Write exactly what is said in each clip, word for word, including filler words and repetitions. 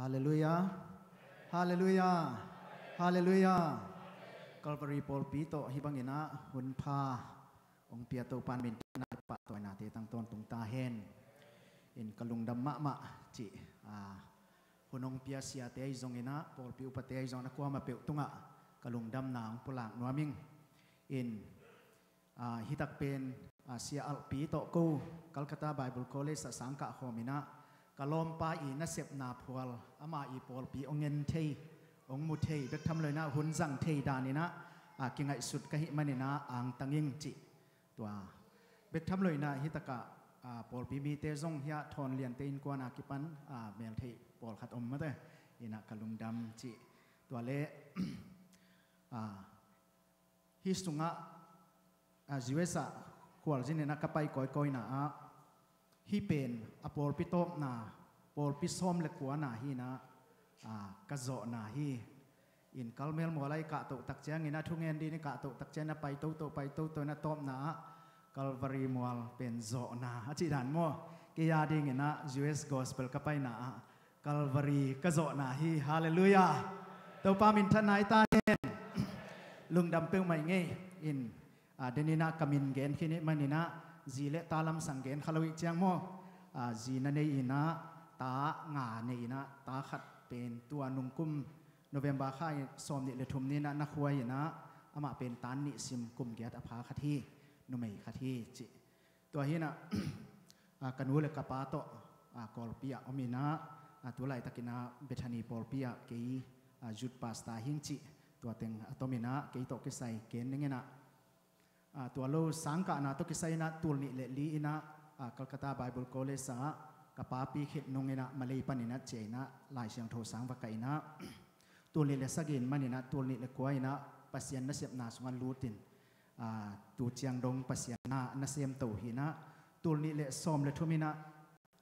Halleluiah. Halleluiah. Halleluiah. Calvary pawlpi tawh hih bangin ah hun pha hong pia Topa'n minthanna le pahtawinate tang tawntung ta hen. In ka lungdam mahmah cih, ah, hun hong pia siate ahi zongin ah, pawlpi upate ahi zongin ah, kuamah peuh tungah ka lungdamna hong pulak nuam ing. In, ah, hitak pen, ah, Sia Alpi tawh ko Calcutta Bible College ah sangkah khawm in ah, ka lawmpa i nasepna phual, ama i pawlpi hong en thei, hong mu thei, bek tham lo in ah hun zang thei dan in ah, ah, kingaihsut ka hih manin ah angtang ing cih. Tua bek tham lo in ah hitakah, ah, pawlpi mite zong hiah Thawn Liante innkuan a kipan, ah, meltheih pawlkhat om mate in ah ka lungdam cih. Tua leh, ah, hih sungah, ah, U S ah khualzin in ah ka pai kawikawi in ah, hih pen a pawlpi tawpna, pawlpi sawm le kuana hi in ah, ah, ka zawhna hi. In Kalmel mual ah i kahtoh tak ciangin ah, thungen dingin i kahtoh tak ciangin ah, pai toto, pai toto in ah, tawpna ah Calvary mual pen zawhna a cih dan maw. Kei a dingin ah U S Gospel ka paina ah Calvary ka zawhna hi. Halleluiah. Topa minthanna hi ta hen. Lungdam peuhmah ing ei. In, ah, den in ah ka min gen khin ih manin ah, zi le ta lamsang gen kha lo ih ciang maw. Ah, zi na nei in ah, ta nga nei in ah, ta khat pen tua nungkum November kha sawm nih le thum ni in ah na khuai in ah, amah pen tan nih sim kum giat a pha khat hi, numei khat hi cih. Tua hi in ah, ah, ka nu le ka pa tawh, ah, Kawlpi ah om in ah, ah, tu laitakin ah Bethany pawlpi ah kei, ah, youth pastor hi ing cih. Tua teng a tom in ah kei tawh kisai ken ning in ah, ah, tua lo sangkahna tawh kisai in ah tul nih le li in ah, ah, Calcutta Bible College ah ka papi khit nung in ah Malay pan in ah ciah in ah Lai Siangtho sang va kaih in ah, tul nih le sagih in man in ah tul nih le kua in ah Pasian nasepna sungah lut in, ah, tu ciang dong Pasian na, na semto hi in ah, tul nih le sawm le thum in ah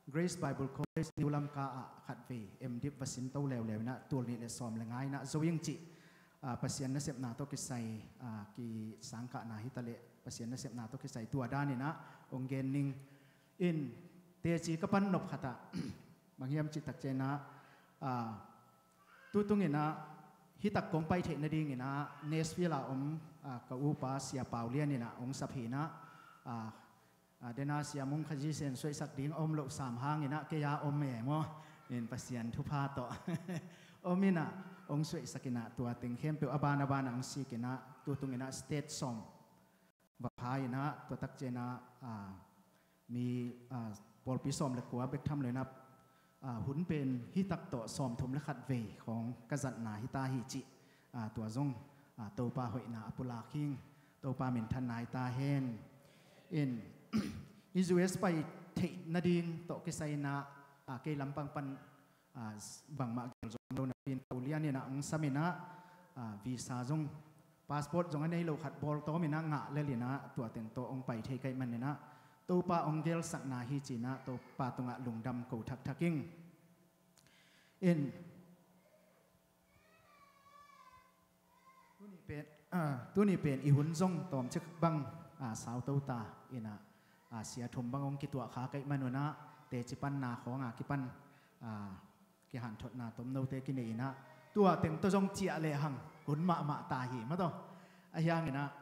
Grace Bible College New Lamka ah khatvei M.Div va sin to leuleu in ah, tul nih le sawm le nga in ah zo ing cih, ah, Pasian nasepna tawh kisai, ah, kisangkahna hi ta leh Pasian nasepna tawh kisai tua dan in ah hong gen ning. In, teci ka pan nop khat ah, bang hiam cih tak ciang in ah, ah, tutung in ah, hitak kong pai theih nading in ah Nashville ah om, ah, ka upa Sia Pau Lian in ah hong sap hi in ah, ah, ah, den ah Sia Mung Khazi Sen suaihsak ding a om loh sam hang in ah kei a om e maw. In Pasian thupha tawh om in ah hong suaihsak in ah tua teng khempeuh a ban a ban ah hong sik in ah, tutung in ah state sawm va pha in ah, tua tak ciang in ah, ah, mi, ah, pawlpi sawm le kua bek tham lo in ah, ah, hun pen hitak tawh sawm thum le khat vei khawng ka zatna hi ta hi cih, ah, tua zong, ah, Topa hoihna a pulak hi ing. Topa minthanna hi ta hen. In, hih U S pai theih nading tawh kisai in ah, ah, kei lampang pan, ah, bangmah gel zo lo napi in Pau Lian in ah hong sam in ah, ah, visa zong, passport zong a nei lo khat bawltawm in ah ngah lel in ah tua teng tawh hong pai thei ka hih man in ah Topa hong gelsakna hi ci in ah Topa tungah lungdam ko thakthak ing. In, tuni pen, ah, tuni pen i hun zong tawmcik bang, ah, sauto ta in ah, ah, sia thum bang hong kituah kha ka hih man un ah teci panna khawng a kipan, ah, kihanthotna tomnote kinei in ah tua teng tawh zong ciah lehang hun mahmah ta hi maw taw. Ahi hangin ah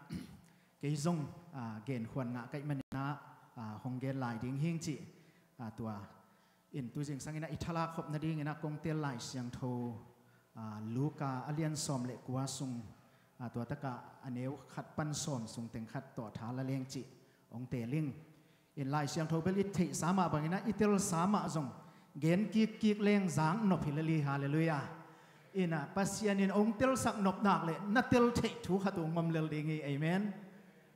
kei zong, ah, genkhuan ngah ka hih man in ah, ah, hong gen lai ding hi ing cih, ah, tua in tu zingsang in ah i thalak khop nading in ah kong tel Lai Siangtho, ah, Luka a lian sawm le kua sung, ah, tua takah a neu khat pan sawm sung teng khat tawh tha la leng cih hong tel ing. In Lai Siangtho bel i theihsa mah bang in ah i telsa mah zong gen kikkik leng zang nop hi lel hi. Halleluiah. In ah Pasian in hong telsak nop nak leh na tel theih thu khat uh hong om lel ding hi. Amen.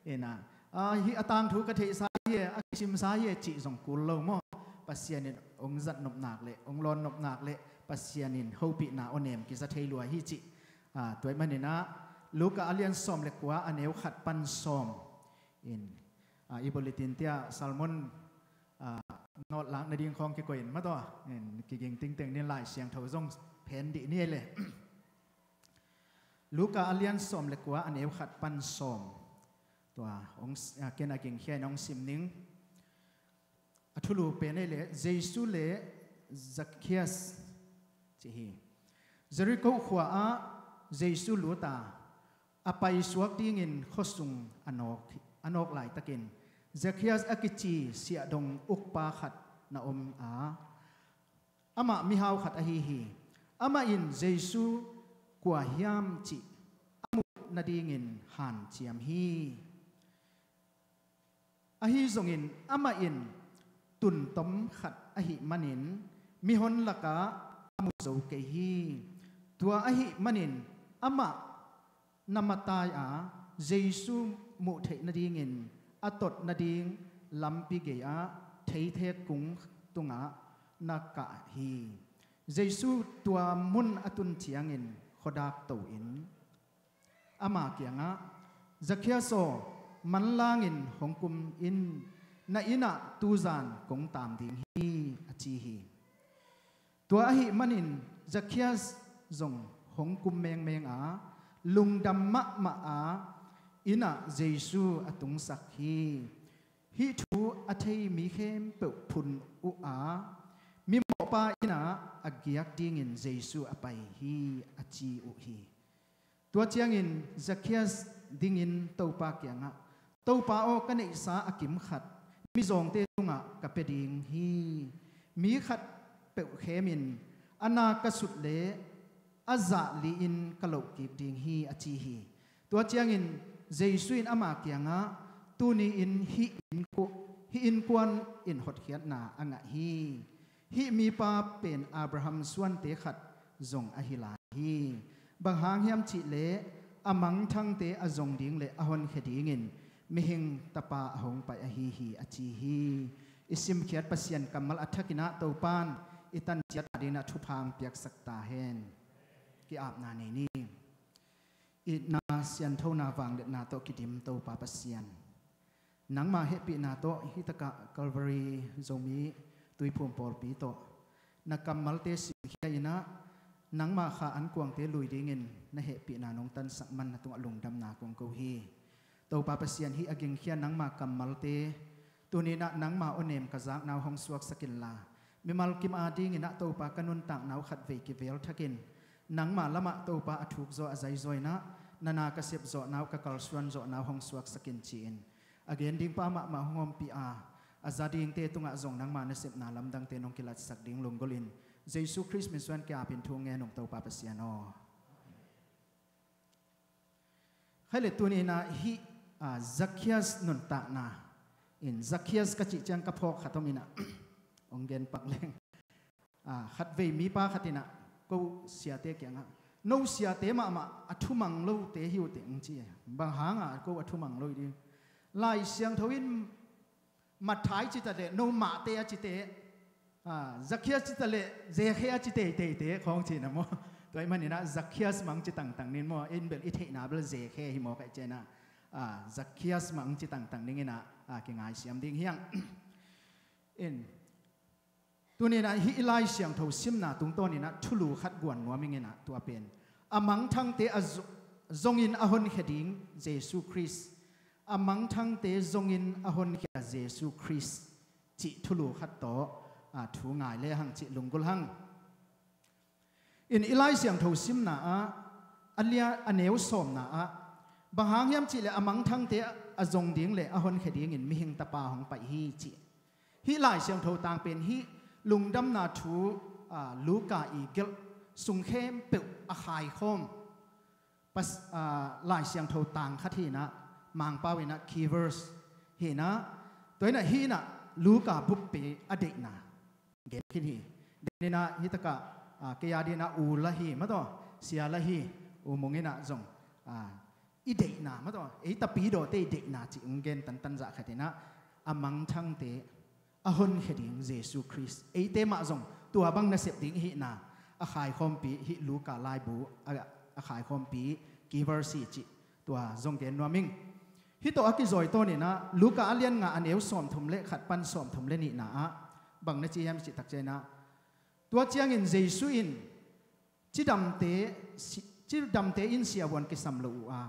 In ah, ah, hih a tangthu ka theihsa hi e, a kisimsa hi e cih zong kul lo maw. Pasian in hong zat nop nak leh, hong lawn nop nak leh Pasian in hopihna aw nem kiza thei lua hi cih. Ah, tua hih man in ah Luka a lian sawm le kua a neu khat pan sawm in, ah, i bulletin te ah sermon, ah, note lak nading khawng kikoih in maw taw. In kiging tingteng ni in Lai Siangtho zong phen dih ni ei leh. Luka a lian sawm le kua a neu khat pan sawm. Tua hong s-, ah, ken a gingkhia in hong sim ning. A thulu pen ei leh Jesu le Zacchaeus ci hi. Jericho khua-ah Jesu lut a, a paisuak dingin khuasung a nawk, a nawk laitakin Zacchaeus a kici siahdong ukpa khat na om a, amah mihau khat ahi hi. Amah in Jesu kua hiam cih a muh nadingin hanciam hi. Ahi zongin amah in tuntom khat ahih manin mihon lakah a mu zo kei hi. Tua ahih manin amah na matai a, Jesu muh theih nadingin a tot nading lampi gei-ah theithek kung tungah na kah hi. Jesu tua mun a tun ciangin khuadak to-in ama kiangah, "Zacchaeus aw, manlangin hong kum in, na innah tuzan kong taam ding hi," a ci hi. Tua ahih manin Zacchaeus zong hong kum mengmeng a, lungdam mahmah a, innah Jesu a tungsak hi. Hih thu a thei mi khempeuh phun uh a, mimawhpa innah a giak dingin Jesu a pai hi, a ci uh hi. Tua ciangin Zacchaeus dingin Topa kiangah, "Topa aw, ka neihsa a kim khat mizawngte tungah ka pia ding hi. Mi khat peuh khemin a na ka sut leh a zah li-in ka loh kik ding hi," a ci hi. Tua ciangin Jesu in ama kiangah, "Tuni-in hih innku-, hih innkuan in hotkhiatna a ngah hi. Hih mipa pen Abraham suante khat zong ahi lai hi. Bang hang hiam cihleh a mangthangte a zong ding le a honkhia dingin Mihing Tapa a hong pai ahi hi," a ci hi. I simkhiat Pasian kammal a thakin ah Topan i tan ciat a dingin ah thupha hong piaksak ta hen. Ki-apna nei ni. Itna, sianthona, vangliatna tawh kidim Topa Pasian, nangma hehpihna tawh hih takah Calvary Zomi Tuiphum pawlpi tawh na kammalte simkhia in ah, nangma kha ankuangte lui dingin na hehpihna nong tansak man na tungah lungdamna kong ko hi. Topa Pasian, hih a gingkhia nangma kammalte tuni-in ah nangma awnem ka zakna uh hong suaksak inla, mimal kim a dingin ah Topa, ka nuntakna uh khatvei kivel thakin nangma lamah Topa a thukzaw a zaizaw in ah, na na ka sepzawhna uh, ka kalsuanzawhna uh hong suaksak in ci-in, a gen dingpa mahmah hong ompih a, a za dingte tungah zong nangma nasepna lamdangte nong kilatsak ding lunggulhin Jesu Khrist min suang ki-apin thu ngen ung, Topa Pasian aw. Khai le tuni-in ah hih, ah, Zacchaeus nuntakna in, Zacchaeus ka cih ciang ka phawk khat om in ah, hong gen pak leng. Ah, khatvei mipa khat in ah ko siate kiangah, "No siate mahmah a thumang lote hi uh teh," hong ci. "Bang hangah ko a thumang lo hi ding? Lai Siangtho in Matthai ci ta leh no Mate a ci teh, ah, Zacchaeus ci ta leh Zekhe a ci teiteite," khawng ci-in ah maw. Tua ahih manin ah Zacchaeus mah hong ci tangtang ning maw, in bel i theihna bel Zekhe hi maw, ka hih ciangin ah, ah, Zacchaeus mah hong ci tangtang ning in ah, ah, kingaisiam ding hi hang. In, tuni-in ah hih i Lai Siangtho simna tungtawnin ah thulu khat guan nuam ing in ah, tua pen a mangthangte a zo-, zongin a honkhia ding Jesu Khrist, a mangthangte zongin a honkhia Jesu Khrist cih thulu khat tawh, ah, thu ngai le hang cih lunggulh hang. In, i Lai Siangtho simna ah, a lia-, a neu sawmna ah, "Bang hang hiam cihleh a mangthangte a zong ding le a honkhia dingin Mihing Tapa hong pai hi," ci. Hih Lai Siangtho tang pen hih lungdamna thu, ah, Luka i gelh sung khempeuh a khaikhawm Pas-, ah, Lai Siangtho tang khat hi in ah, Mangpau in ah key verse hi in ah, tua in ah hih in ah Luka buppi a deihna gen khin hi. Den in ah hih takah, ah, kei a dingin ah u la hi, mataw, sia la hi, U Mung in ah zong, ah, i deihna, mataw, ei tapidawte i deihna cih hong gen tantan zah khat in ah, a mangthangte a honkhia ding Jesu Khrist, eite mah zong tua bang nasep ding i hihna a khaikhawmpi, hih Luka laibu a, a khaikhawmpi key verse hi cih tua zong gen nuam ing. Hih tawh a kizawi tawn in ah Luka a lian nga, a neu sawmthum le khat pan sawmthum le nihna ah bang na ci hiam cih tak ciangin ah, tua ciangin Jesu in, "Cidamte si-, cidamte in siavuan kisam lo uh a,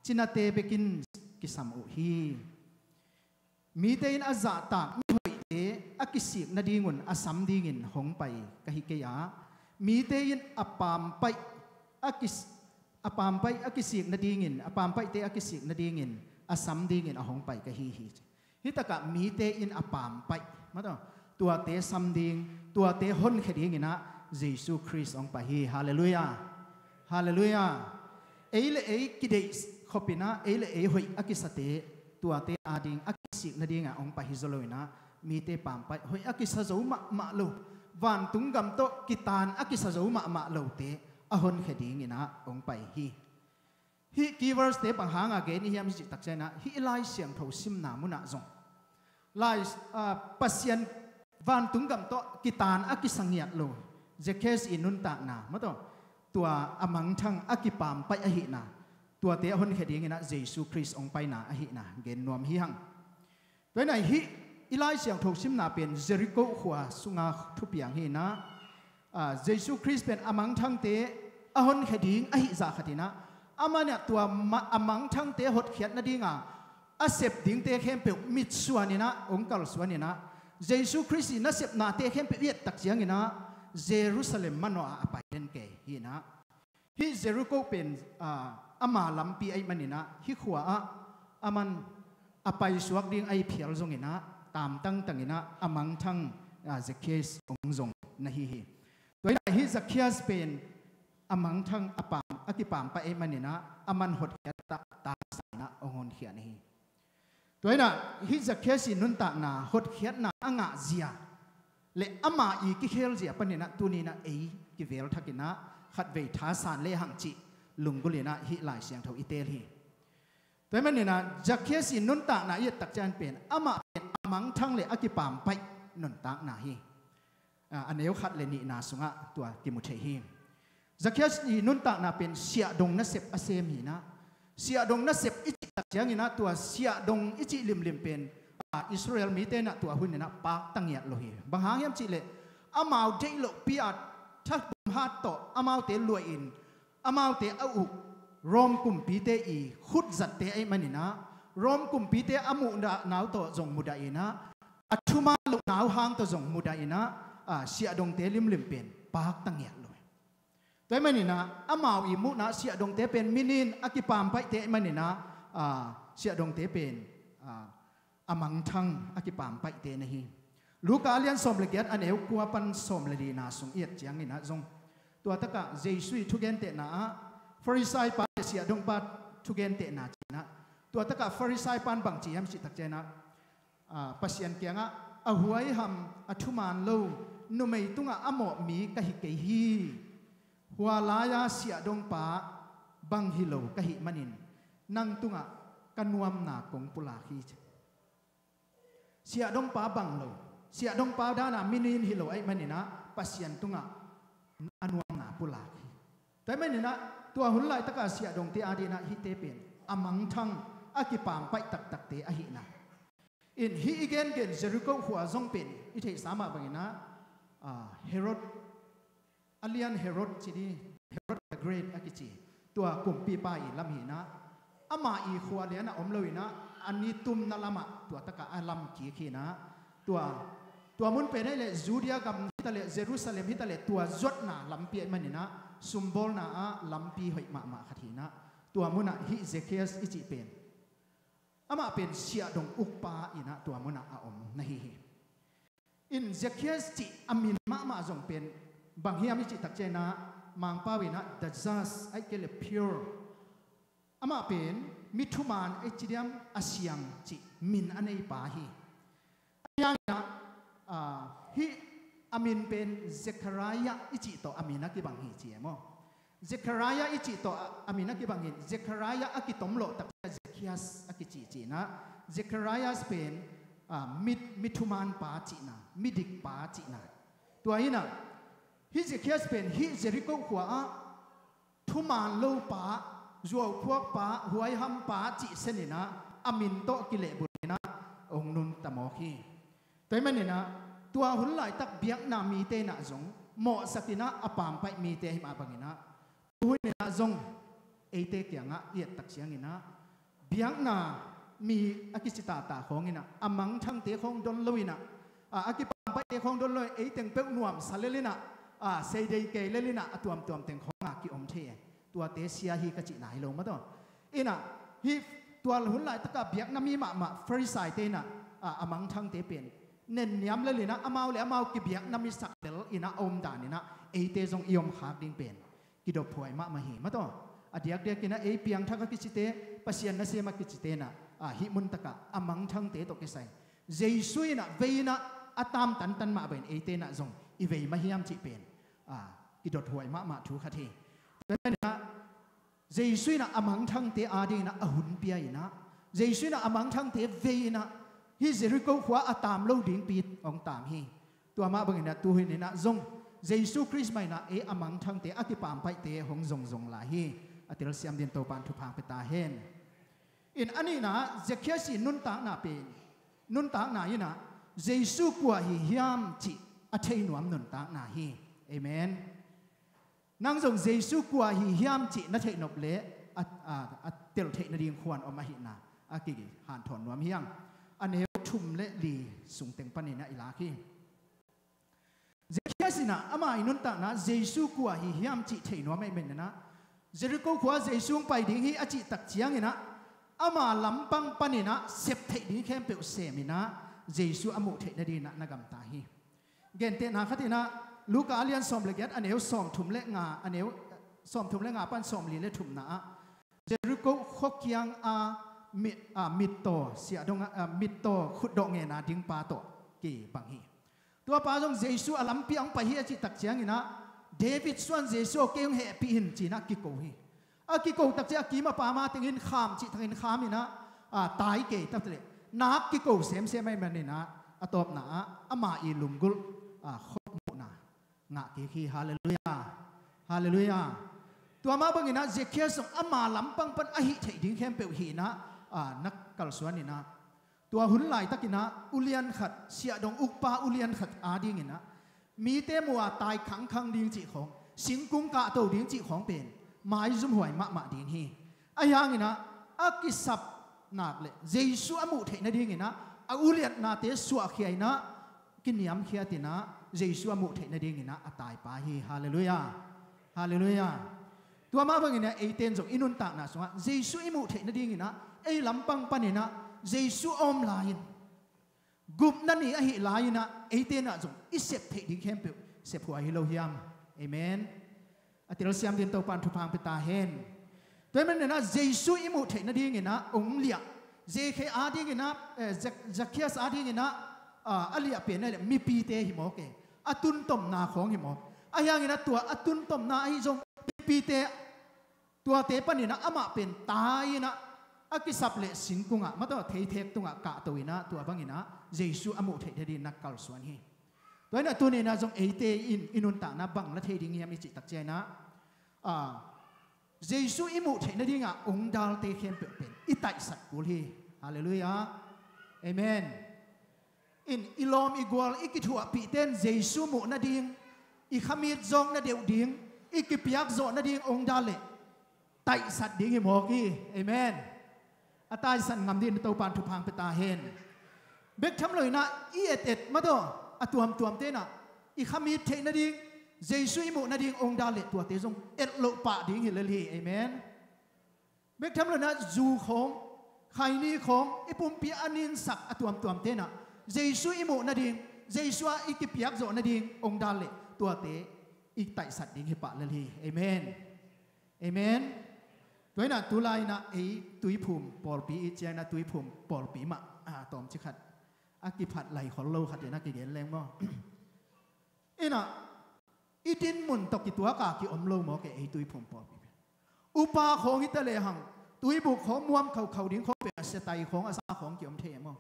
cinate bekin kisam uh hi. Mite in a zahtak mihoihte a kisik nadingun a sam dingin hong pai ka hi kei a, mite in a paampaih a kis-, a paampaih a kisik nadingin, a paampaihte a kisik nadingin a sam dingin a hong pai ka hi hi. Hih takah mite in a paampaih, maw taw, tuate sam ding, tuate honkhia dinginah Jesu Khrist hong pai hi. Halleluiah. Halleluiah. Ei le ei kideih khopinah ei le ei hoih a kisate, tuate ading a kisik nadingah hong pai hi zaw loinah mite paampaih hoih a kisa zo mahmah lo, vantung gam tawh kitaan a kisa zo mahmah lote a honkhia dinginah hong pai hi. Hih key verse-te bang hanga gen i hiam i cih takcianginah hih i Lai Siangtho simna munah zong Lai, ah, Pasian vantung gam tawh kitaan a kisa ngiat lo Zacchaeus i nuntakna, maw taw, tua a mangthang a kipaampaih ahihna, tuate a honkhia dinginah Jesu Khrist hong paina ahihna gen nuam hi hang. Tua inah hih i Lai Siangtho simna pen Jericho khua sunga thupiang hinah, ah, Jesu Khrist pen a mangthangte a honkhia ding ahi zah khatinah, aman ah tua ma-, a mangthangte hotkhiat nadinga a sep dingte khempeuh mitsuaninah hong kalsuaninah, Jesu Khrist i nasepnate khempeuh i et takcianginah Jerusalem manawh ah a pai den kei hinah. Hih Jericho pen, ah, ama lampi ahih maninah hih khua ah aman a paisuak ding ahi phial zonginah taamtangtanginah a mangthang, ah, Zacchaeus hong zong na hi hi. Tua inah hih Zacchaeus pen a mangthang a paam, a kipaampaih ahih maninah aman hotkhiat taktak sanginah hong honkhia na hi. Tua inah hih Zacchaeus i nuntakna hotkhiatna a ngahzia le ama i kikhelzia paninah tuninah ei kivelthakinah khatvei thasan lehang cih lunggulinah hih Lai Siangtho i teel hi. Tua ahih maninah Zacchaeus i nuntakna i et takciang pen amah pen a mangthang le a kipaampaih nuntakna hi. Ah, a neu khat le nihna sungah tua kimu thei hi. Zacchaeus i nuntakna pen siahdong nasep a sem hinah, siahdong nasep i cih takcianginah tua siahdong i cih limlim pen, ah, Israel mite inah tua huninah pakta ngiat lo hi. Bang hang hiam cihleh amau deih lohpi-a thabum hat tawh amaute luahin amaute a uk Rom kumpite i khutzatte ahih maninah Rom kumpite a muhdahnau tawh zong mudahinah a thuman lohnau hang tawh zong mudahinah, ah, siahdongte limlim pen pakta ngiat lo hi. Tua ahih maninah amau i muhna siahdongte pen minin a kipaampaihte ahih maninah, ah, siahdongte pen, ah, a mangthang a kipaampaihte na hi. Luka a lian sawm le giat a neu kua pan sawm le lina sung i et cianginah zong tua takah Jesu i thugentehna ah Farisai pa le siahdongpa thugentehna cinah tua takah Farisai pan bang ci hiam cih takcianginah, ah, Pasian kiangah a huaiham a thuman lo numei tungah a mawh mi ka hi kei hi. Hua lai-a siahdongpa bang hi lo ka hih manin nang tungah ka nuamna kong pulak hi. Siahdongpa bang lo, siahdongpa dana minin hi lo ahih maninah Pasian tungah a nuamna pulak hi. Tua ahih maninah tua hun laitaka siahdongte adinah hihte pen a mangthang a kipaampaih taktakte ahihna. In hih i gengen Jericho khua zong pen i theihsa mah banginah, ah, Herod, a lian Herod ci ni, Herod the Great a kici, tua kumpipa i lam hinah, ama i khua lianah om loinah a nitumna lamah tua takah a lam kik hinah, tua, tua mun pen ahih leh Judea gam hitaleh Jerusalem hitaleh tua zuatna lampi ahih maninah sumbawlna ah lampi hoih mahmah khat hinah, tua munah hih Zacchaeus i cih pen amah pen siahdong ukpa inah tua munah a om na hi hi. In Zacchaeus cih a min mahmah zong pen bang hiam i cih takcianginah Mangpau inah the just ahih kei leh pure, amah pen mi thuman ahih ci diam, a siang cih min a neipa hi. Ahi hanginah, ah, hih a min pen Zechariah i cih tawh a min a kibang hi ci e maw? Zechariah i cih tawh a, a min a kibangin Zechariah a kitom lawh takciah Zacchaeus a kici cinah, Zechariah pen, ah, mi, mi thuman pa cihna, midik pa cihna. Tua hinah hih Zacchaeus pen hih Jericho khua ah thuman lo pa, zuauphuak pa, huaiham pa cih seninah a min tawh kilehbulhinah hong nungta mawk hi. Tua ahih maninah tua hun laitak biakna mite inah zong mawhsakinah a paampaih mite ahi mah banginah tu huninah zong eite kiangah i et tak cianginah biakna mi a kici tata khawnginah a mangthangte khawng don loinah, a, a kipampaihte khawng don loin ei teng peuh nuamsa lelinah a, seidei kei lel inah a tuamtuam teng khawngah ki-om thei e. Tuate sia hi ka cihna hi lo maw taw. Inah hih tua hun laitakah biakna mi mahmah Farisai-te inah, a, a mangthangte pen nenniam lel inah amau le amau kibiakna mi sak lel inah a om dan inah eite zong i om khak ding pen kidophuai mahmah hi maw taw. A diakdiak inah ei piangthak a kicite, Pasian nasem a kicite inah, a, hih muntakah a mangthangte tawh kisai Jesu inah vei inah a taam tantan mah bangin eite inah zong i vei mah hiam cih pen, a, kidophuai mahmah thu khat hi. Tua inah Jesu inah a mangthangte ading inah a hun pia inah, Jesu inah a mangthangte vei inah hih Jericho khua a taam lo dingpi hong taam hi. Tua mah bangin ah tu hun inah zong Jesu Khrist mah inah ei a mangthangte a kipampaihte hong zongzong lai hi. A telsiam dingin Topa'n thupha pia ta hen. In a nihna ah Zacchaeus i nuntakna pen, nuntakna inah Jesu kua hi hiam cih a thei nuam nuntakna hi. Amen. Nang zong Jesu kua hi hiam cih na theih nop leh a, a, a telh theih nading khuan om ahihna a kihanthawn nuam hi hang. A neu thum le li sung teng panin ah i lak hi. Zacchaeus inah ama i nuntakna Jesu kua hi hiam cih thei nuam ahih manin ah Jericho khua Jesu hong pai ding hi a cih tak ciangin ah ama lampang panin ah sep theih ding khempeuh sem inah Jesu a muh theih nading inah na gamta hi. Gentehna khat inah Luka a lian sawm le giat a neu sawm thum le nga, a neu sawm thum le nga pan sawm li le thumna ah Jericho khua kiang a mit, a, mittaw siahdong a, a, mittaw khutdawh ngen a ding pa tawh kibang hi. Tua pa zong Jesu a lampi ah hong pai hi a cih tak ciangin ah David suan Jesu aw, kei hong hehpih in ci inah kiko hi. A kiko tak ciang a kim a pam a tengin kham cih tangin kham inah, a, tai kei tak leh nak kiko semsem ahih manin ah a tawpna ah ama i lunggulh, a, khop muhna ngah kik hi. Halleluiah. Halleluiah. Tua mah bangin ah Zacchaeus zong ama lampang pan a hih theih ding khempeuh hi inah, a, na kalsuan inah tua hun laitakin ah ulian khat, siahdong ukpa ulian khat ading inah mite muh a tai khangkhang ding cih khawng, singkung kahto ding cih khawng pen maizumhuai mahmah ding hi. Ahi hangin ah a kisap nak leh Jesu a muh theih nading inah a uliatnate suahkhia inah kiniamkhiat inah Jesu a muh theih nading inah a taipa hi. Halleluiah. Halleluiah. Tua mah bangin ah eite in zong i nuntakna sungah Jesu i muh theih nading inah ei lampang panin ah Jesu a om lai-in, gupna ni ahih lai-in ah eite inah zong i sep theih ding khempeuh sephuai hi lo hiam? Amen. A telsiam dingin Topa'n thupha pia ta hen. Tua ahih manin ah Jesu i muh theih nading inah hong liah, Zakhe ading inah, eh, Zak-, Zacchaeus ading inah, a, a liah pen ah leh mipite hi mawk e. A tuntomna khawng hi mawk. Ahi hangin ah tua a tuntomna ahi zong mipite, tuate panin ah amah pen tai inah a kisap leh singkung ah maw taw, theithek tungah kahto inah tua bangin ah Jesu a muh theih nading inah kalsuan hi. Tua inah tuni inah zong eite in i nuntakna bang la thei ding hiam i cih tak ciangin ah, a, Jesu i muh theih nading a hong dalte khempeuh pen i taihsat kul hi. Halleluiah. Amen. In i lawm i gual i kithuahpihte in Jesu muh nading, i khamit zawk nadeuh ding, i kipiak zawh nading hong dal leh taihsat ding hi mawk hi. Amen. A taihsat ngam dingin Topa'n thupha pia ta hen. Bek tham lo inah i et et maw taw, a tuamtuamte inah i khamit theih nading, Jesu i muh nading hong dal leh tuate zong et loh pah ding hi lel hi. Amen. Bek tham lo inah zu khawng, khaini khawng, i pumpi a ninsak a tuamtuamte inah Jesu i muh nading, Jesu ah i kipiak zawh nading hong dal leh tuate i taihsat ding hi pah lel hi. Amen. Amen. Tua inah tulai inah ei Tuiphum pawlpi i cih ciangin ah Tuiphum pawlpi mah, a, tawmcik khat a kiphat lai khol lo khat inah kigen leng maw. Inah i dinmun tawh kituak a ki-om lo mawk e ei Tuiphum pawlpi. Upa khawng hi ta lehang tuibuk khawng muam khaukhau ding khawng peuh a, siatai khawng a za khawng ki-om thei e maw.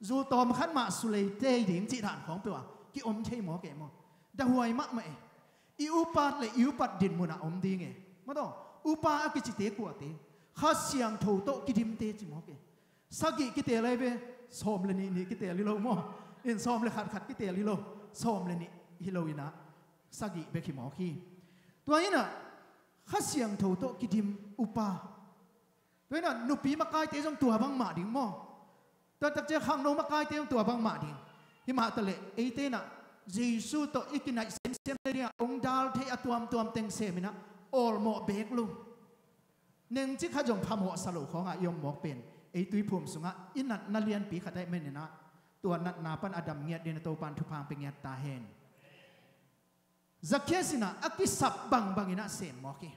Zu tawm khat mah suleitei ding cih dan khawng peuh a ki-om thei mawk e maw. Dahhuai mahmah e. I upat le i upat dinmun ah om ding e. Maw taw, upa a kicite kuate, Kha Siangtho tawh kidimte ci mawk e. Sagih kiteel ahi ve, sawm le nih nih kiteel hi lo maw. In sawm le khat khat kiteel hi lo, sawm le nih hi lo inah sagih bek hi mawk hi. Tua inah Kha Siangtho tawh kidim upa. Tua inah nupi makaite zong tua bangmah ding maw. Tua tak ciang khangno makaite zong tua bangmah ding. Hi mah ta leh eite inah Jesu tawh i kinaih sen siam nadingah hong dal thei a tuamtuam teng sem inah awlmawh beek lo. Nengci khat zong phamawhsa lo khawngah i om mawk pen ei tuiphum sungah i natna lianpi khat ahih maninah tua natna pan a dam ngiat dingin a Topan thupha pia ngiat ta hen. Zakhias inah a kisap bangbang inah sem mawk hi.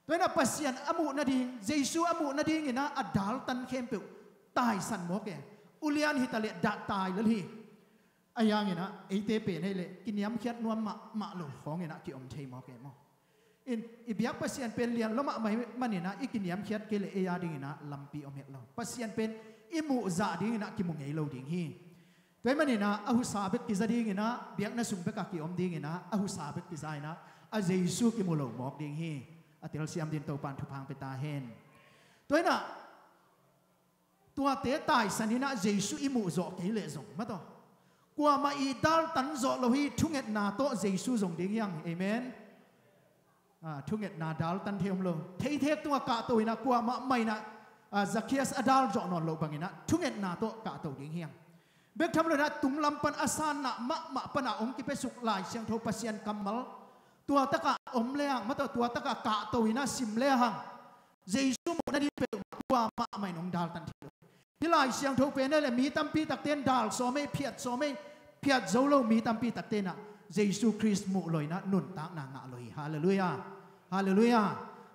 Tua inah Pasian a muh nading, Jesu a muh nadinginah a daltan khempeuh taisan mawk e. Ulian hitaleh dahtai lel hi. Ahi hanginah eite pen hei leh kiniamkhiat nuam mahmah lo khawnginah kiom thei mawk e maw? In, i biak Pasian pen lian lua mahmah maninah i kiniamkhiat kei leh ei a dinginah lampi om het lo. Pasian pen i muhzah dinginah kimu ngei lo ding hi. Tua ahih maninah a husa bek kiza dinginah, biakna sung bekah kiom dinginah a husa bek kiza inah a Jesu kimu lo mawk ding hi. A telsiam dingin Topan thupha pia ta hen. Tua inah tuate taisan inah Jesu i muh zawh kei leh zong, mataw, kuamah i daltan zawh lo hi. Thungetna tawh Jesu zong ding hi hang. Amen. Ah, thungetna daltan thei om lo. Theithek tungah kahto inah kuamah mah inah, ah, Zakhias a dal zawh nawn loh banginah thungetna tawh kahto ding hi hang. Bek tham lo inah tunglam pan a sanna mahmah panah hong kipiasuk Lai Siangtho Pasian kammal tua takah om le hang, mataw, tua takah kahto inah sim le hang, Jesu muh nading peuhmah kuamah mah in hong daltan thei lo. Hih Lai Siangtho pen hei leh mi tampi takte in dal sawm ei, phiat sawm ei, phiat zo lo mi tampi takte inah Jesu Khrist muh lo inah nuntakna ngah lo hi. Halleluiah. Halleluiah.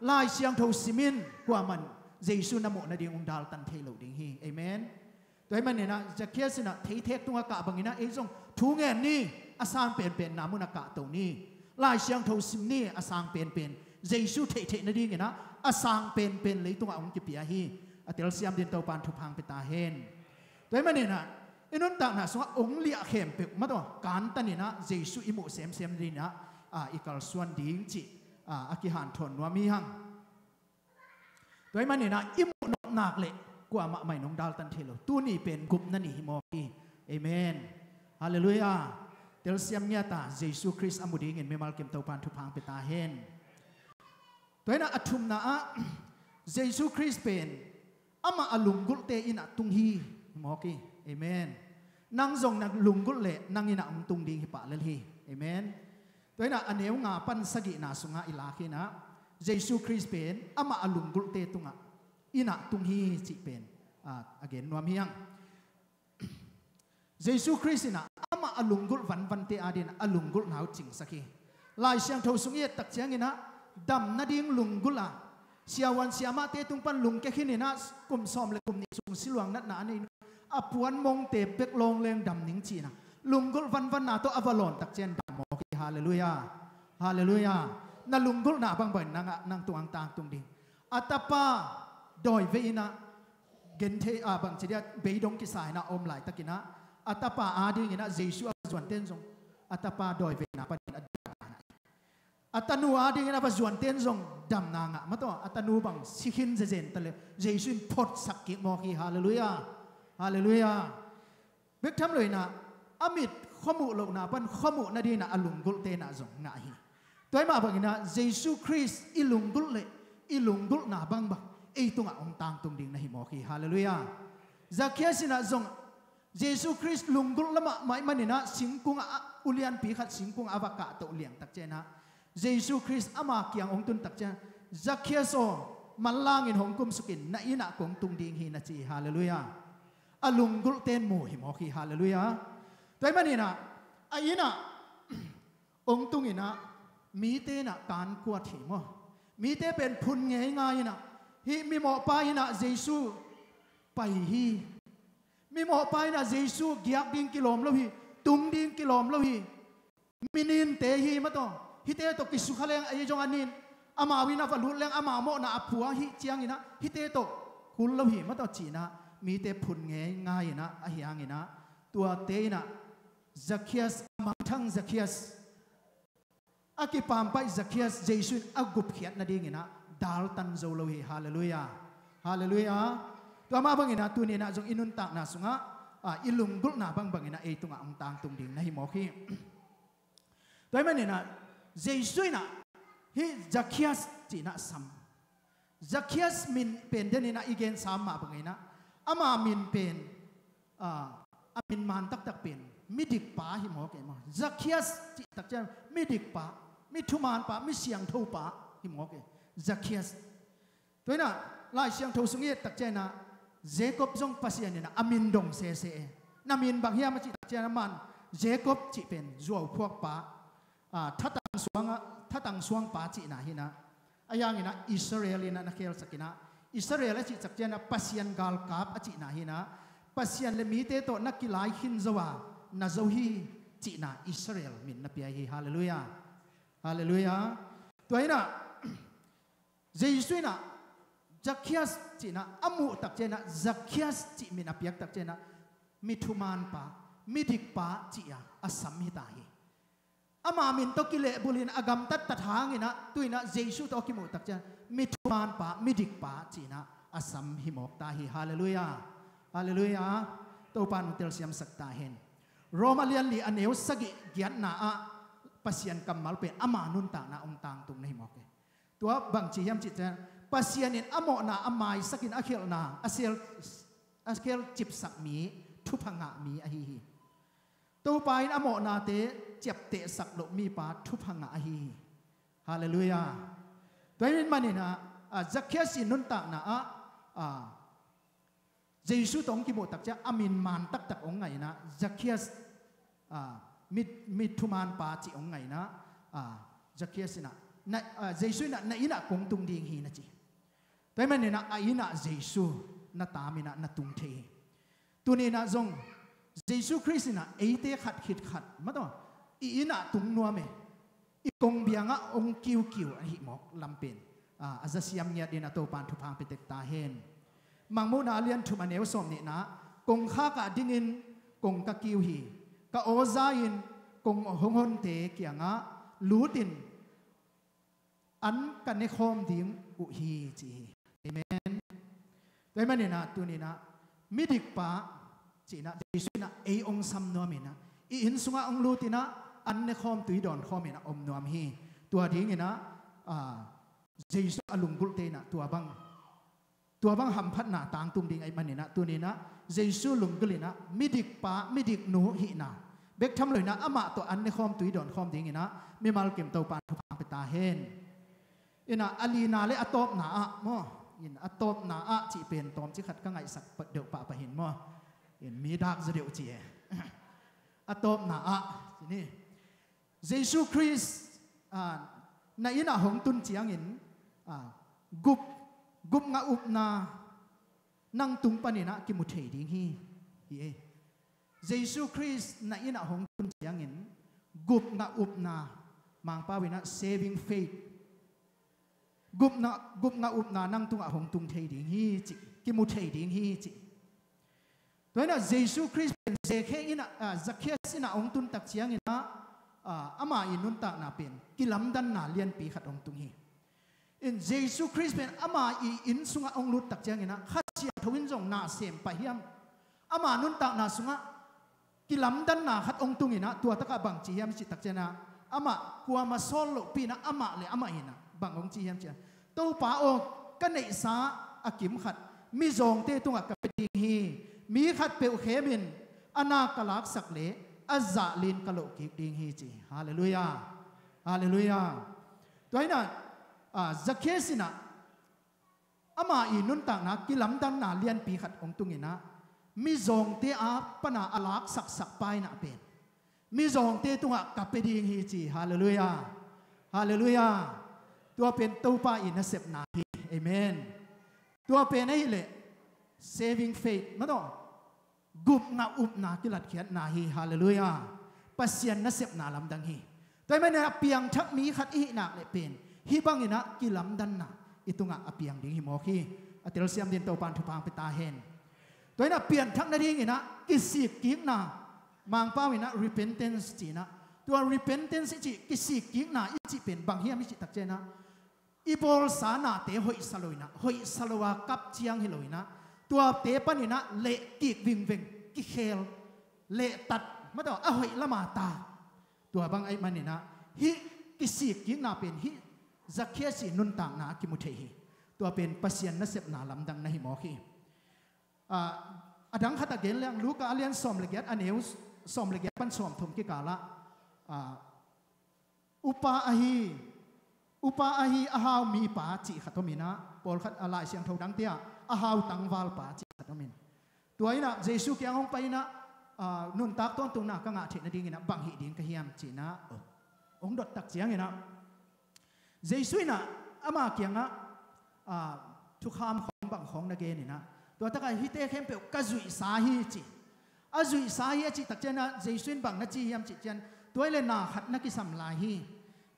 Lai Siangtho sim in, kuamah in Jesu na muh nading hong daltan thei lo ding hi. Amen. Tua ahih maninah Zakhias inah theithek tungah kah banginah ei zong thu ngen ni, a sang penpenna munah kahto ni. Lai Siangtho sim ni, a sang penpen Jesu theihtheih nadinginah a sang penpen leitungah hong kipia hi. A telsiam dingin Topan thupha pia ta hen. Tua ahih maninah i nuntakna sungah hong liah khempeuh, mataw, kantan inah Jesu i muh semsem dinah, ah, i kalsuan ding cih, ah, a kihanthawn nuam hi hang. Tua ahih maninah i muh nop nak leh kuamah mah in hong daltan thei lo. Tuni pen gupna ni hi mawk hi. Amen. Halleluiah. Telsiam ngiat a, Jesu Khrist a mu dingin mimal kim Topan thupha pia ta hen. Tua inah a thumna ah Jesu Khrist pen amah a lunggulhte inah tung hi mawk hi. Amen. Nang zong na lunggulh leh nang inah hong tung ding hi pah lel hi. Amen. Tua inah a neu nga pan sagihna sungah i lak inah Jesu Khrist pen amah a lunggulhte tungah inah tung hi cih pen, ah, a gen nuam hi hang. Jesu Khrist inah amah a lunggulh vanvante adingin a lunggulhna uh cingsak hi. Lai Siangtho sung i et tak cianginah damna ding lunggulh a, siavuan siamahte tung pan lungkia khin inah kum sawm le kum nih sung siluang natna a nei, a puan mongte bek lawng leng dam ning ci inah lunggulh vanvanna tawh a va lawn tak ciang dam mawk hi. Halleluiah. Halleluiah. Na lunggulhna bangbang nang, nang tungah hong tangtung ding. A tapa dawi vei inah genthei, ah, bangci dia, beidong kisa inah a om laitakinah a tapa adinginah Jesu a va zuante in zong a tapa dawi veina panin a damna ngah. A tanu adingin a va zuante in zong damna ngah, mataw, a tanu bang si khin zezen ta leh Jesu in photsak kik mawk hi. Halleluiah. Halleluiah. Bek tham lo inah a mit khuamuh lohna pan khuamuh nadinginah a lunggulhte inah zong ngah hi. Tua ahih mah banginah Jesu Khrist i lunggulh leh i lunggulhna bangbang ei tungah hong tangtung ding na hi mawk hi. Halleluiah. Zakhias inah zong Jesu Khrist lunggulh lamah mah ahih maninah singkungah a, ulianpi khat singkungah a va kahtoh liang tak cianginah Jesu Khrist ama kiang hong tun tak ciang, Zakhias aw, manlangin hong kumsuk in, na innah kong tung ding hi, na ci hi. Halleluiah. A lunggulhte in mu hi mawk hi. Halleluiah. Tua ahih maninah a innah hong tunginah mite inah kankuat hi maw? Mite pen phun ngeingai inah hih mimawhpa innah Jesu pai hi. Mimawhpa innah Jesu giak ding kilawm lo hi. Tung ding kilawm lo hi. Mininte hi mataw. Hihte tawh kisukha leng ei zong a nin, amau in a va lut leng amau mawhna a phua hi cianginah hihte tawh kul lo hi mataw cinah mite phun ngeingai inah ahi hanginah tuate inah Zakhias, a mangthang Zakhias, a kipampaih Zakhias Jesu in a gupkhiat nadinginah daltan zo lo hi. Halleluiah. Halleluiah. Tua mah banginah tuninah zong i nuntakna sungah, ah, i lunggulhna bangbanginah ei tungah hong tangtung ding na hi mawk hi. Tua ahih maninah Jesu inah hih Zakhias cihnah sam. Zakhias min pen deninah i gensa mah banginah ama min pen, ah, a min man taktak pen midikpa hi mawk e maw. Zakhias cih takciang midikpa, mi thumaanpa, mi siangthopa hi mawk e. Zakhias. Tua inah Lai Siangtho sung i et takciang inah Jacob zong Pasian inah a min dong sese e. Na min bang hiam a cih takciang inah man Jacob cih pen zuauphuakpa, a, thatang suanga, thatang suangpa cihna hinah. A hianginah Israel inah na khelsak inah, Israel a cih takciang inah Pasian galkap a cihna hinah, Pasian le mite tawh na kilai khin zo a na zo hi cihna Israel min na pia hi. Halleluiah. Halleluiah. Tua inah Jesu inah Zakhias cihna a muh takciang inah, Zakhias cih min a piak takciang inah mi thumaanpa, midikpa cih a a sam hita hi. Ama min tawh kilehbulhin a gamtattat hanginah tu inah Jesu tawh a kimuh takciang mi thumaanpa, midikpa cih inah a sam hi mawk ta hi. Halleluiah. Halleluiah. Topa nung telsiamsak ta hen. Roma lianli a neu sagih giatna ah Pasian kammal pen ama nuntakna hong tangtung na hi mawk e. Tua bangci hiam cih ciang, Pasian in a mawhna a maisakin a khelhna a sel, a khelcipsak mi, thupha ngah mi ahi hi. Topa in a mawhnate ciaptehsak loh mipa thupha ngah ahi hi. Halleluiah. Tua ahih maninah, a, Zakhias i nuntakna ah, a, Jesu tawh hong kimuh takciang a min man taktak hong ngainah, Zakhias, a, mi, mi thumaanpa cih hong ngainah, a, Zakhias inah, na, a, Jesu inah na innah kong tung ding hi na ci. Tua ahih maninah a innah Jesu na taaminah na tung thei hi. Tuninah zong Jesu Khrist inah eite khat khit khat mataw i innah tung nuam e. I kongbiangah hong kiukiu ahih mawk lampen, a, a zasiam ngiat in a Topan thupha hong pia tek ta hen. Mangmuhna a lian thum a neu sawm nihna, kongkhakah dingin kong ka kiu hi. Ka aw za-in kong hong honte kiangah lutin an ka nekhawm ding uh hi ci hi. Amen. Tua ahih maninah tuninah midikpa cihnah Jesu inah ei hong sam nuam inah i inn sungah hong lut inah an nekhawm tui dawnkhawm inah om nuam hi. Tua dinginah, a, Jesu a lunggulhte inah tua bang, tua bang hamphatna tangtung ding ahih maninah tuninah Jesu lunggulh inah midikpa midiknu hihna bek tham lo inah amah tawh an nekhawm tui dawnkhawm dinginah mimal kim Topan thupha hong pia ta hen. Inah a lina le a tawpna ah maw, in a tawpna ah cih pen tawmcik khat ka ngaihsak deuh pahpah hin maw, in mi dak zaw deuh ci e. A tawpna ah ci ni. Jesu Khrist, a, na innah hong tun ciangin, a, gup, gupngah upna nang tung paninah kimu thei ding hi, hi e. Jesu Khrist na innah hong tun ciangin gupngah upna, Mangpau inah saving faith, gupna, gupngah upna nang tungah hong tung thei ding hi ci, kimu thei ding hi ci. Tua inah Jesu Khrist pen Zakhe inah, a, Zakhias inah hong tun tak cianginah, a, ama i nuntakna pen kilamdanna lianpi khat hong tung hi. In Jesu Khrist pen ama i inn sungah hong lut tak cianginah Kha Siangtho in zong na sem pah hiam? Ama nuntakna sungah kilamdanna khat hong tunginah tua takah bang ci hiam cih tak cianah amah kuama sawl lohpi inah amah le amah inah bang hong ci hiam ciah, Topa aw, ka neihsa a kim khat mizawngte tungah ka pia ding hi. Mi khat peuh khemin a na ka laksak le a zahlin ka loh kik ding hi ci. Halleluiah. Halleluiah. Tua inah, a, Zakhias inah ama i nuntakna kilamdanna lianpi khat hong tunginah mizawngte a pana a laksaksak pa inah pen mizawngte tungah ka pia ding hi ci. Halleluiah. Halleluiah. Tua pen Topa i nasepna hi. Amen. Tua pen ahileh saving faith mataw, gupngah upna kilatkhiatna hi. Halleluiah. Pasian nasepna lamdang hi. Tua ahih manin a piangthak mi khat i hih nak leh pen hih banginah kilamdanna i tungah a piang ding hi mawk hi. A telsiam din Topan thupha hong pia ta hen. Tua inah pianthak nadinginah kisikkikna, Mangpau inah repentance ci inah, tua repentance i cih kisikkikna i cih pen bang hiam i cih tak cianginah i bawlsa nate hoihsa lo inah, hoihsa lo a kap ciang hi lo inah, tuate paninah lehkik vingveng, kikhel, lehtat mataw, a hoih lama ta. Tua bang ahih maninah hih kisikkikna pen hih Zakhias i nuntakna a kimu thei hi. Tua pen Pasian nasepna lamdang na hi mawk hi. A, a dang khat a gen leng, Luka a lian sawm le giat a neu sawm le giat pan sawmthum kikalah, ah, upa ahi, upa ahi a hau mipa cih khat om inah, pawlkhat a Lai Siangtho dangte ah a hau tangvalpa cih khat om in. Tua inah Jesu kiang hong pai inah, ah, nuntak tawntungna ka ngah theih nadinginah bang hih ding ka hiam ci inah, oh, hong dot tak cianginah Jesu inah ama kiangah, ah, thukham khawng bang khawng na gen inah, tua takah hihte khempeuh ka zuihsa hi ci. A zuihsa hi a cih tak cianah Jesu in bang na ci hiam cih cian, tua hi le na khat na kisam lai hi.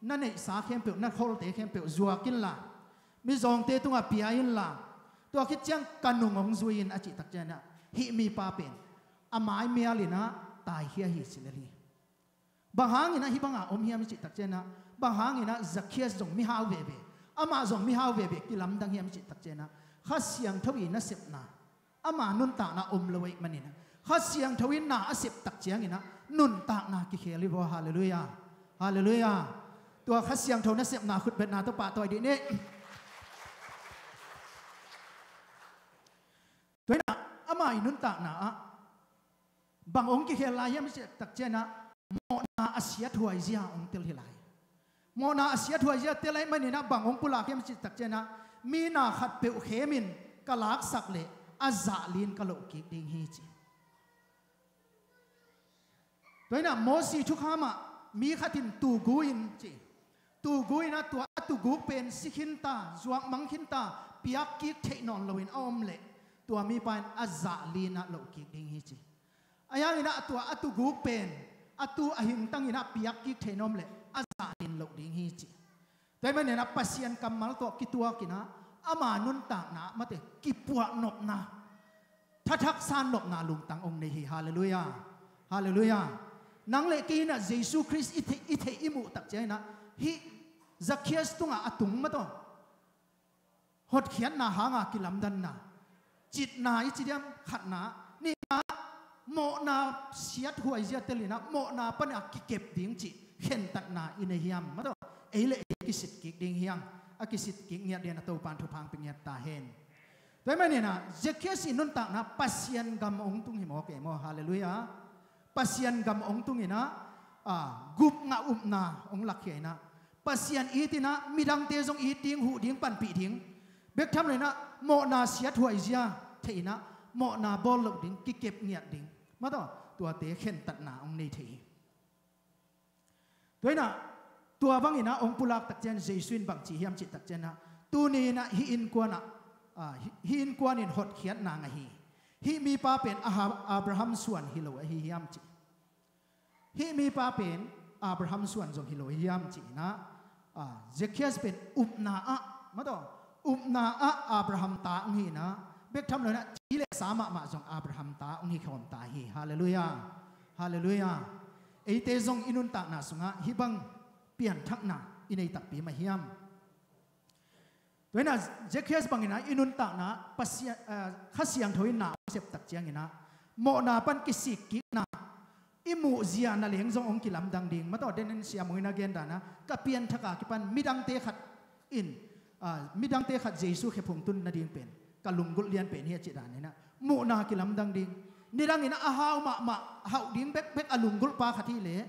Na neihsa khempeuh, na kholte khempeuh zuak inla, mizawngte tungah pia inla, tua khit ciang ka nung hong zui in a cih tak cianah hih mipa pen a mai mial inah taikhia hi ci lel hi. Bang hanginah hih banga om hiam i cih tak cianah, bang hanginah Zakhias zong mihau veve, amah zong mihau veve kilamdang hiam i cih tak cianah, Kha Siangtho i nasepna, ama nuntakna om lo ahih maninah, Kha Siangtho in na a sep tak cianginah nuntakna kikhel hi vaw. Halleluiah. Halleluiah. Tua Kha Siangtho nasepna khutbetna tawh pahtawi dih ni. Tua inah ama i nuntakna ah bang hong kikhel lai hiam i cih tak cianah, mawhna a siathuai zia hong tel hi lai. Mawhna a siathuai zia tel ahih maninah bang hong pulak hiam i cih tak cianah, mi na khatpeuh khemin ka laksak leh a zahlin ka loh kik ding hi ci. Tua inah Mosi thukham ah mi khat in tugu in ci. Tugu inah tua a tuguk pen si khinta, zuak mang khinta, piak kik theih nawn loin a om leh tua mipa in a zahlin ah loh kik ding hi ci. Ahi hanginah tua a tuguk pen a tu a hingtang inah piak kik theih na om leh a zahlin loh ding hi ci. Tua ahih maninah Pasian kammal tawh kituak inah ama nuntakna ah mate kipuah nopna, thathak san nopna lungtang hong nei hi. Halleluiah. Halleluiah. Nang le kei inah Jesu Khrist i theih, i theih i muh tak cianginah hih Zakhias tungah a tung mataw hotkhiatna hanga kilamdanna, citna i ci diam, khatna, nihna, mawhna siathuai zia tel inah mawhna pana kikep ding cih khentatna i nei hiam mataw? Ei le ei kisit kik ding hiam? A kisit kik ngiat dingin a Topan thupha hong pia ngiat ta hen. Tua ahih maninah Zakhias i nuntakna Pasian gam hong tung hi mawk e maw. Halleluiah. Pasian gam hong tung inah, ah, gupna upna hong lakkhia inah, Pasian it inah midangte zong it ding, huh ding, panpih ding, bek tham lo inah mawhna siathuai zia thei inah mawhna bawl loh ding, kikep ngiat ding mataw, tuate khentatna hong nei thei hi. Tua inah tua bang inah hong pulak tak cian Jesu in bang ci hiam cih tak cianah, tuni inah hih innkuan ah, ah, hih, hih innkuan in hotkhiatna ngah hi. Hih mipa pen Aha-, Abraham suan hi lo ahi hiam ci. Hih mipa pen Abraham suan zong hi lo ahi hiam ci inah, ah, Zakhias pen upna ah mataw, upna ah Abraham ta hong hi inah, bek tham lo inah ci le sa mahmah zong Abraham ta hong hi khawm ta hi. Halleluiah. Halleluiah. Eite zong i nuntakna sungah hih bang pianthakna i nei takpi mah hiam? Tua inah Zakhias bang inah i nuntakna Pasian, ah, Kha Siangtho in na hong sep tak cianginah mawhna pan kisik kikna, i muh zia na leng zong hong kilamdang ding mataw. Daniel siamui na gen danah, ka pianthak a kipan midangte khat in, ah, midangte khat Jesu khephung tun nading pen ka lunggulh lian pen hi a cih dan inah muhna kilamdang ding. Nidang inah a hau mahmah, hauh ding bekbek a lunggulhpa khat hi leh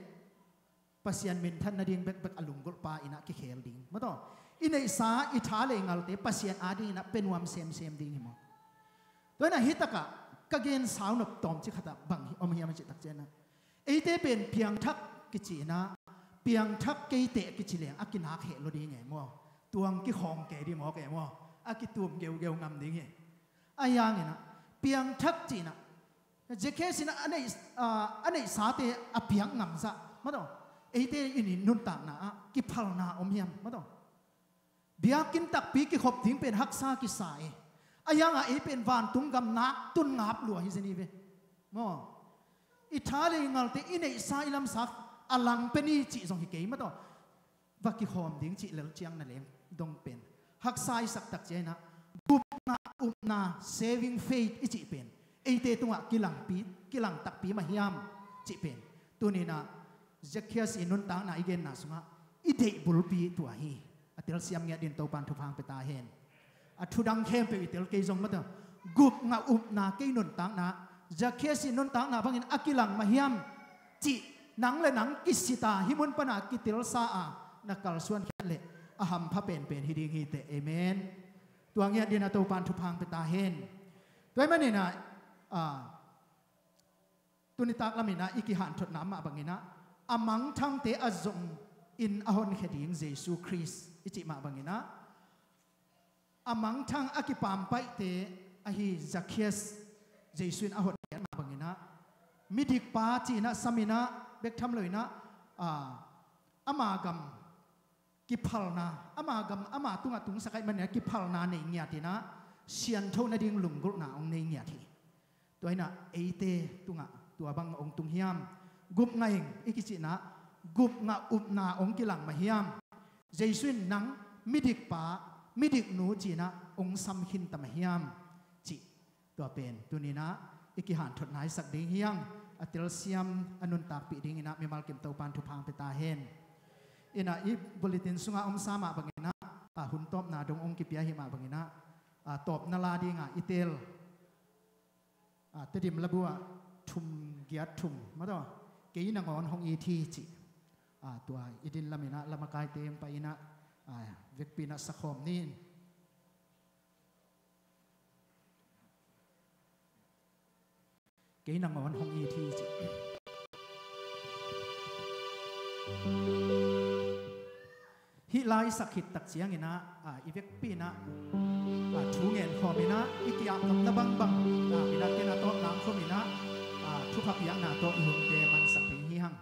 Pasian minthan nading bekbek a lunggulhpa inah kikhel ding mataw. I neihsa, i tha le i ngalte Pasian ading inah pia nuam semsem ding hi maw? Tua inah hih takah ka gen sau nop tawmcik khatah bang hi, om hiam a cih tak cianah, eite pen piangthak kici inah, piangthak keite kici leng a kinak heh lo ding e maw? Tuang kikhawng kei ding mawk e maw? A kitum geugeu ngam ding hi. Ahi hanginah piangthak ci inah Zakhias inah a neih, ah, a neihsate a piak ngamzah mataw, eite i nuntakna ah kiphalna om hiam mataw? Biakinn takpi kikhop ding pen haksa kisa e. Ahi hangah ei pen vantung gam nak tun ngap lua hi zen hi ve maw? I tha le i ngalte, i neihsa i lamsa a lang pia ni cih zong hi kei mataw. Va kikhawm ding cih lel ciang na leng dong pen haksa i sak tak cianginah gupna upna, saving faith i cih pen eite tungah kilangpi, kilang takpi mah hiam cih pen tuni inah Zakhias i nuntakna i genna sungah i deih bulpi tua hi. A telsiam ngiat dingin Topan thupha hong pia ta hen. A thudang khempeuh i tel kei zong mataw, gupna upna kei nuntakna, Zakhias i nuntakna bangin a kilang mah hiam? cih nang le nang kisita hih mun pana kitilsa a na kalsuan khiat leh a hampha penpen hi ding hi teh. Amen. Tua ngiat dingin a Topan thupha hong pia ta hen. Tua ahih manin ah, ah, tuni tak lamin ah i kihanthotna mah bangin ah a mangthangte a zongin a honkhia ding Jesu Khrist i cih mah bangin ah a mangthang a kipampaihte ahi Zacchaeus Jesu in a hotkhiat mah bangin ah midikpa ci-in ah samin ah bek tham loin ah, ah, ama gam kiphalna, ama gam ama tungah tungsak ahih manin ah kiphalna nei ngiatin ah siangtho nading lunggulhna hong nei ngiat hi. Tua in ah eite tungah tua bang hong tung hiam? Gupngah ing i kicihna, gupngah upna hong kilang mah hiam? Jesu in nang midikpa, midiknu ci-in ah hong sam khin ta mah hiam? Cih tua pen tuni-in ah i kihanthot naisak ding hi hang. A telsiam a nuntakpih dingin ah mimal kim Topan thupha hong pia ta hen. In ah i bulletin sungah om sa mah bangin ah, a hun tawpna dong hong kipia hi mah bangin ah, a tawpna la dingah i teel, a, Tedim labu ah thum giat thum mah tawh, kei nangawn hong it hi cih, a, tua i din lamin ah lamakaite hong pai in ah, a, vekpi in ah sakhawm ni. Kei nangawn hong it hi cih. Hih la i sak khit tak ciangin ah, a, i vekpi in ah, a, thu ngen khawm in ah i ki-ap nopna bangbang, a, biakna tawh nang khawm in ah, a, thupha piakna tawh i hunte mansak ding hi hang.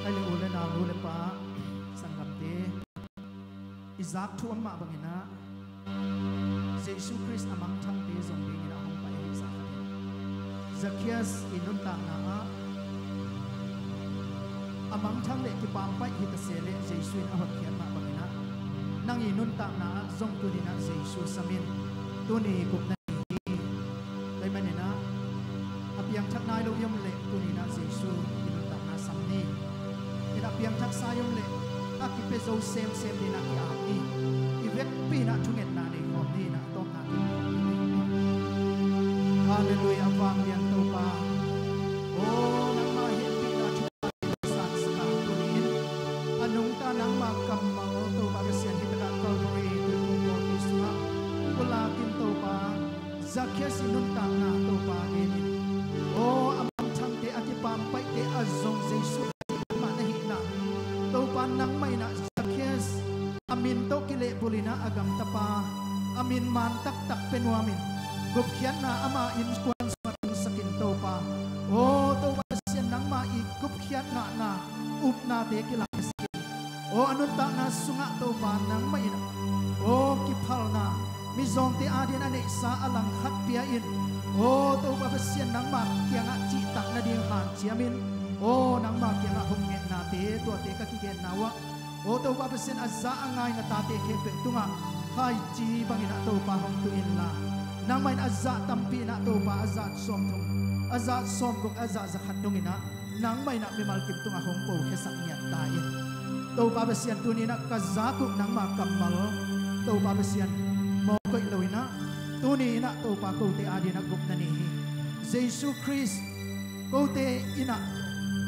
Ai le u le nau, nu le pa, sanggamte, i zak thu om mah bangin ah, Jesu Khrist a mangthangte zong dingin a hong pai hi zak a hi. Zacchaeus i nuntakna ah a mangthang le kipampaih hi ta se leh Jesu in a hotkhiat mah bangin ah, nang i nuntakna ah zong tuni-in ah Jesu sam in. Tuni gupna ni hi. Tua ahih manin ah, a piangthak nai lo i om leh tuni-in ah Jesu i nuntakna sam ni. In a piangthaksa i om leh a kipia zo semsem dingin ah ki-ap ni. I vekpi in ah thungetna nei khawm ni in ah a tawpna ki-ap ni. Halleluiah, vanglian Topa. Aw, nangmah hehpihna thu sansak a, tuni-in a nungta nangmah kam i nuntakna Topa genin, aw, a mangthangte, a kipampaihte a zong Jesu mah na hihna, Topa nangmah in ah Zacchaeus a min tawh kilehbulh in ah a gamtapa a min man taktak pia nuamin, gupkhiatna ama innkuan sungah tungsakin Topa, aw Topa Pasian, nangma i gupkhiat ngahna upnate kilaksak in, aw a nuntakna sungah Topa nangmah in ah, aw kiphalna mizawngte adingin a neihsa a langkhat pia-in, aw Topa Pasian, nangma kiangah cihtak nading hanciamin, aw nangma kiangah hong ngetnate tuate ka kigenna uh ah, aw Topa Pasian, a za a ngai na tate khempeuh tungah khaici bangin ah Topa hong tu inla, nangmah in a zah tampi in ah Topa, a zah sawmthum, a zah sawmguk, a zah zakhat dongin ah nangmah in ah mimal kim tungah hong pokhiasak ngiat ta in. Topa Pasian, tuni in ah ka zak uh nangma kammal, Topa Pasian, mawk koih lo in ah, tuni in ah Topa kote adingin ah gupna ni hi. Jesu Khrist kote in ah,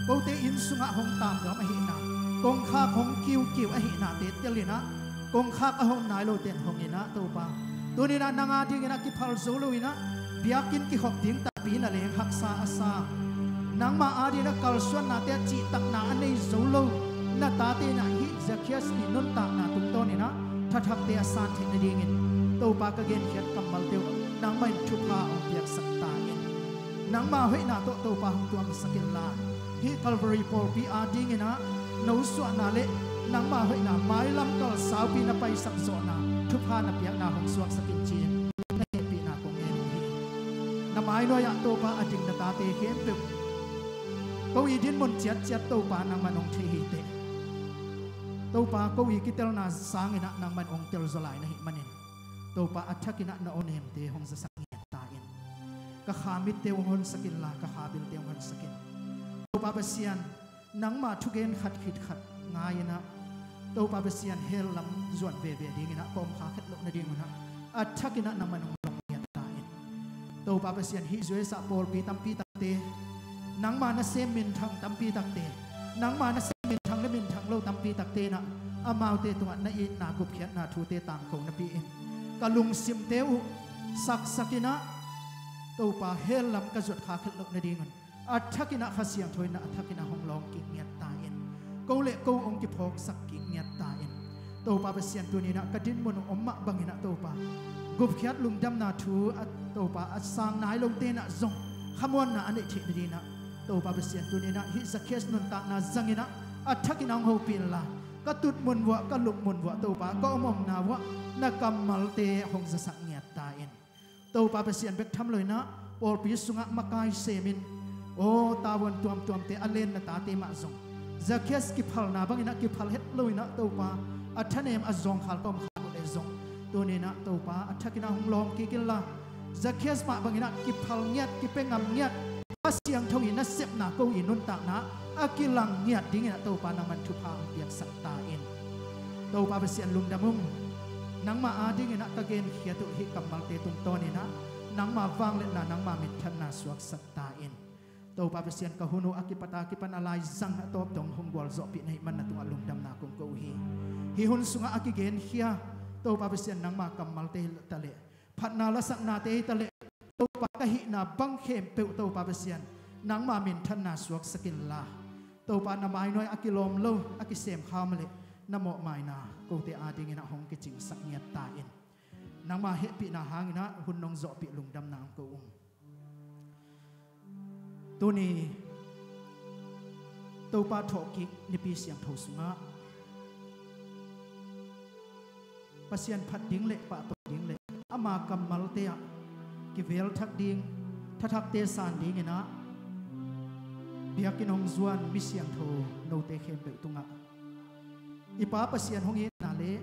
kote inn sungah hong taamnuam ahihna, kongkhak hong kiukiu ahihnate tel in ah, kongkhak a hong nai lote in hong in ah Topa, tuni in ah nang adingin ah kiphal zo lo in ah, biakinn kikhop ding takpi na leng haksa a sa, nangma adingin ah kalsuannate ah cihtakna a nei zo lo na tate in ah hih Zacchaeus i nuntakna tungtawn in ah thathakte a san theih nadingin, Topa ka genkhiat kammalte uh nangmah in thupha hong piaksak ta in. Nangma hoihna tawh Topa hong tuamsak inla, hih Calvary pawlpi adingin ah nosuahna le nangma hoihna mailam kal saupi na paisak zawhna thupha na piakna hong suaksak in ci-in na hehpihna kong ngen uh hi. Na mainuai ah Topa a ding na tate khempeuh, ko i dinmun ciatciat Topa nangman hong thei hi teh. Topa ko i kitelna sangin ah nangman hong telzaw lai na hih manin, Topa a thakin ah na awnemte hong zasak ngiat ta in. Ka kha mitte hong honsak inla, ka kha bilte hong honsak in. Topa Pasian, nangma thugen khat khit khat ngai in ah, Topa Pasian, hell lam zuan veve dingin ah ka om kha khet loh nadingun ah a thakin ah nangman hong lawng ngiat ta in. Topa Pasian, hih U S A pawlpi tampi takte, nangma nasem minthang tampi takte, nangma nasem minthang le minthang lo tampi takte in ah amaute tungah na itna gupkhiatna thute tangko napi in, ka lungsimte uh saksak in ah, Topa, hell lam ka zuat kha khet loh nadingun a thakin ah Kha Siangtho in ah a thakin ah hong lawng kik ngiat ta in. Ko le ko hong kiphawksak kik ngiat ta in. Topa Pasian, tuni in ah ka dinmun uh om mah bangin ah Topa, gupkhiat lungdamna thu a, Topa, a sang nai lote in ah zong khamuanna a neih theih nadingin ah, Topa Pasian, tuni in ah hih Zacchaeus nuntakna zangin ah a thakin ah hong hopih inla, ka tutmun uh ah, ka lupmun uh ah Topa, ka om omna uh ah na kammalte hong zasak ngiat ta in. Topa Pasian, bek tham lo in ah pawlpi sungah makai semin, aw, tavuan tuamtuamte a len na tate mah zong Zacchaeus kiphalna bangin ah kiphal het lo in ah Topa, a thanem a zawngkhal ka om kha uh leh zong, tuni in ah Topa, a thakin ah hong lawng kik inla, Zacchaeus mah bangin ah kiphal ngiat, kipia ngam ngiat, Kha Siangtho i nasepna ko i nuntakna a kilang ngiat dingin ah Topa nangman thupha hong piaksak ta in. Topa Pasian, lungdam ung. Nangma adingin ah ka genkhiat uh hih kammalte tungtawn in ah nangma vangliatna, nangma minthanna suaksak ta in. Topa Pasian, ka hun uh a kipat a kipan a laizang a tawp dong hong gualzawhpih na hih man na tungah lungdamna kong ko uh hi. Hih hun sungah a kigenkhia, Topa Pasian, nangma kammalte hi ta leh, phatna lasaknate hi ta leh, Topa, ka hihna bang khempeuh, Topa Pasian, nangma minthanna suaksak inla, Topa, na mainuai a kilawm lo, a kisemkham leh na mawhmaina kote adingin ah hong kicingsak ngiat ta in. Nangma hehpihna hangin ah hun nong zawhpih lungdamna hong ko ung. Tuni Topa thawhkik Nipi Siangtho sungah Pasian phat ding le pahtawi ding le ama kammalte ah kivelthak ding, thathakte san dingin ah biakinn hong zuan mi siangtho note khempeuh tungah i Pa Pasian hong itna le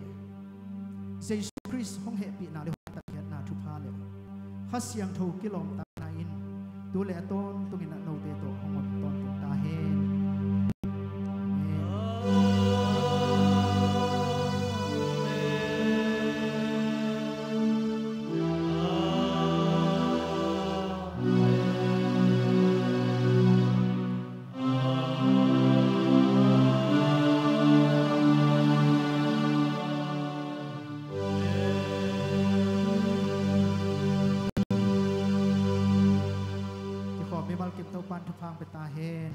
Jesu Khrist hong hehpihna le hong tatkhiatna thupha le Kha Siangtho kilawmtatna in tu le a tawntungin ah note tawh hong om tawntung ta hen. Amen. Mimal kim Topan thupha pia ta hen.